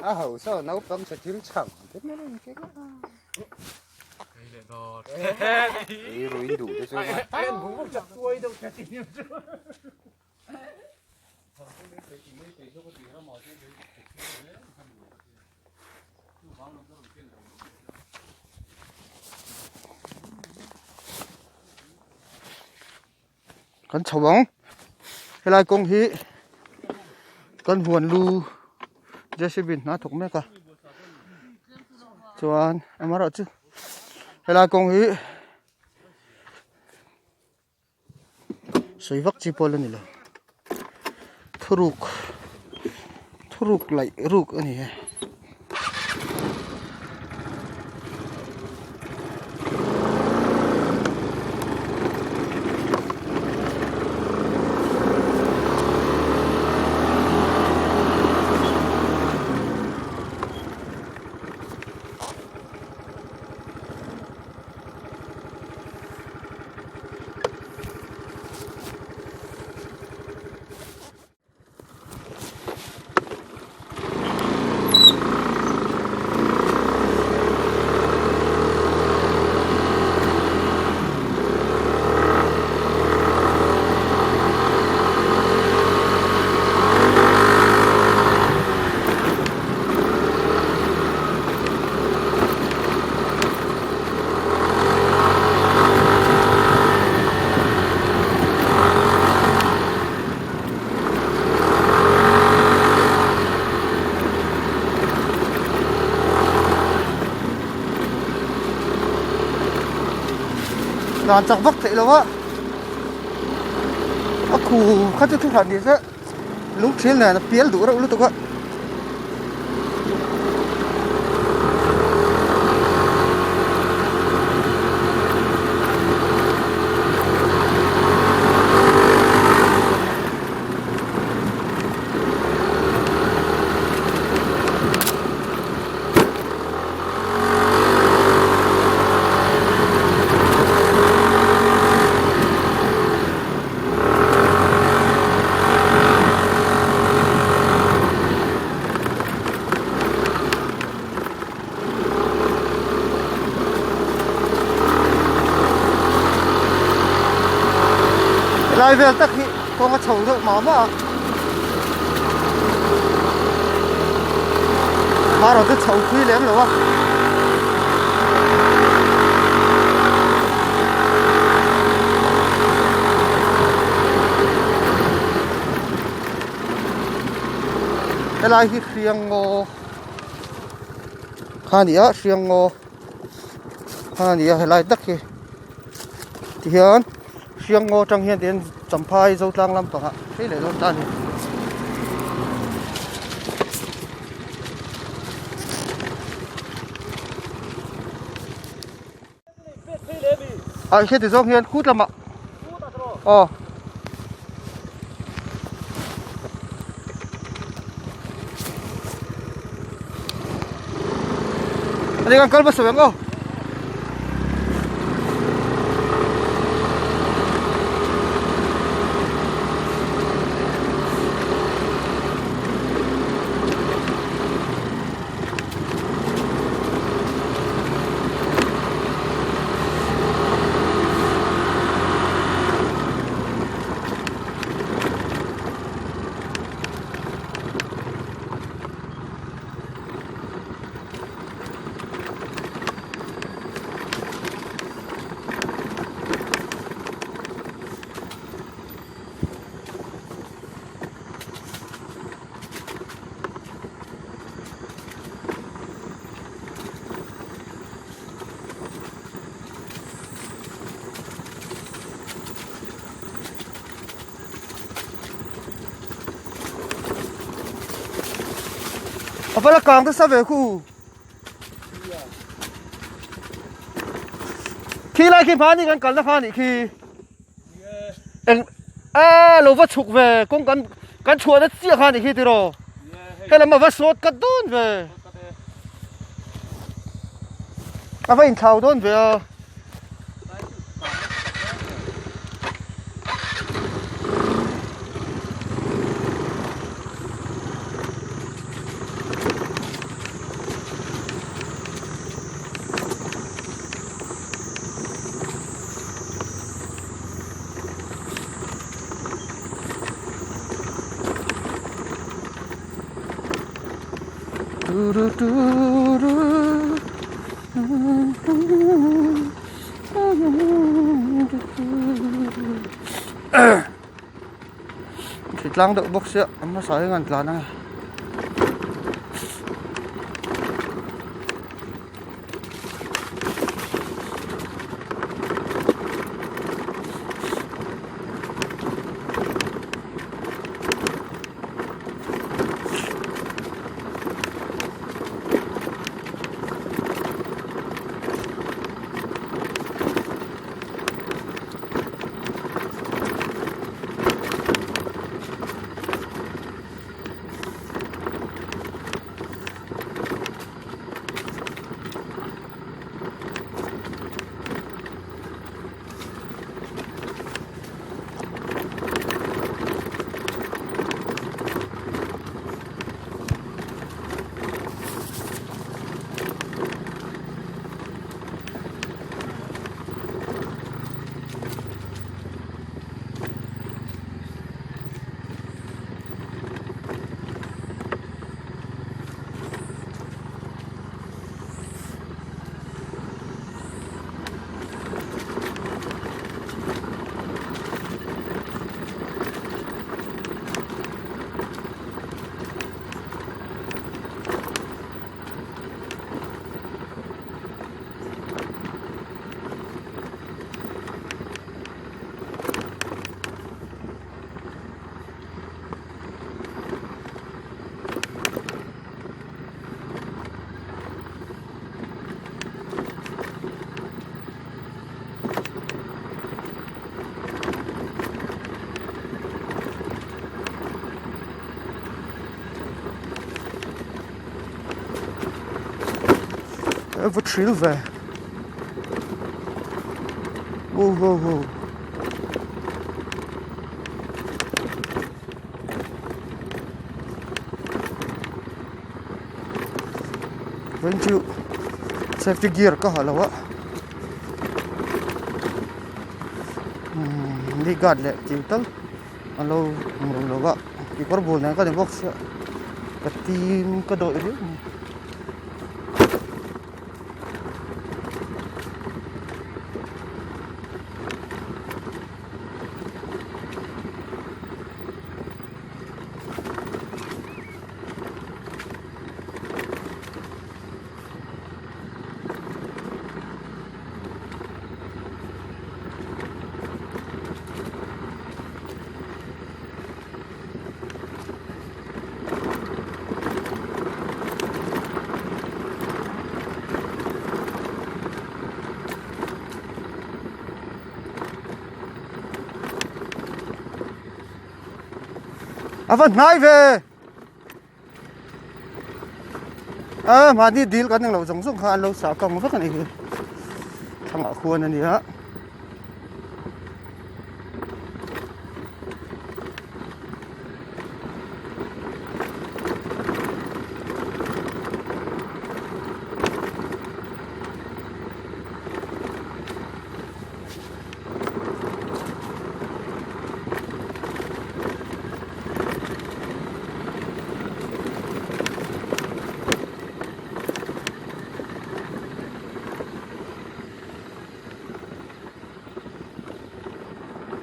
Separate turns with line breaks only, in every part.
A ho saw naupang chhe thil chhang te mai an keng a. Ei ruin duh te chu Kan chho ang helai kawng hi kan huan lu JCB in hna a thawk mek a chuan amaherawhchu helai kawng hi sawi vak chi pawh la ni lo thuruk thuruk laih ruk a ni e. Dan chak vak theih lo a a khu kha chu thu hran ni se lung thil nen a pial duh reuh lutuk a. Helai vel tak hi kawng a chho deuh mah mah a marawh chu chho pui lem lo a. Helai hi hriang ngaw kha a ni a hriang ngaw kha a ni a helai tak hi tihian hriang ngaw atang hian tihian champhai zotlang lampangah phei leh dawn ta a ni. Ah heti zawng hian khut lamah aw ani kan kal hmasa ang aw. A va la kang nasa ve khu khi lai khi hmani kan kalna kha anih khi eng a lo va chhuk ve kawng kan kan chhuahna chiah kha anih khi tiraw helam a va sawt kat dawn ve a va inthlau dawn ve a. Hritlang deuh bawk sia a hmasa hian an tlan ang e. Va thil ve wow wow wow Vawiin chu safety gear ka ha lo a umm knee guard leh tih tal a lo awm lo a kekawr bul nen ka ni bawk sia ka tim ka dawih riau mai. A va hnai ve a mahni dil kan englo zawng zawng kha an lo sah kang vek a nih hi thlangah khuan a ni a.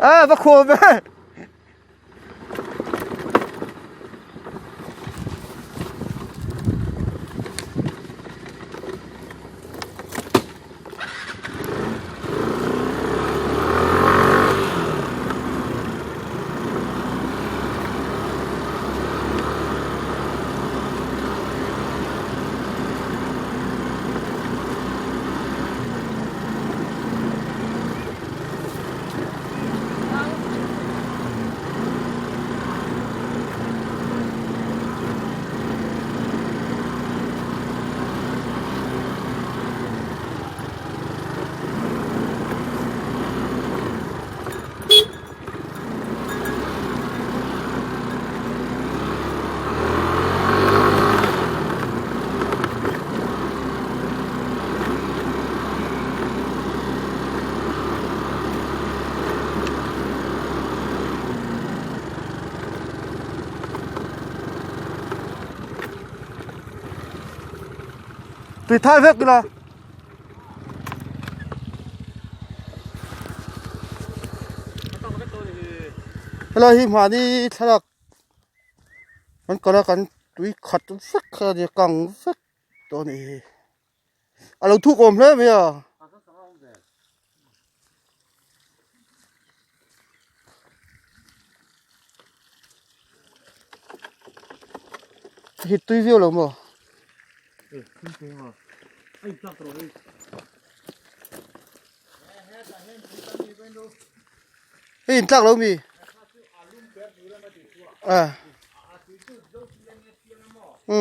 A va khual ve. Tui thai vek ila. Helai hi mahni thlalak kan kal a kan tui khat vek kha a ni a kang vek tawh a nih hi. A lo thuk awm hle mai a. Hit tui viau lo maw? Hei in tlak lo mi? À. Ừ.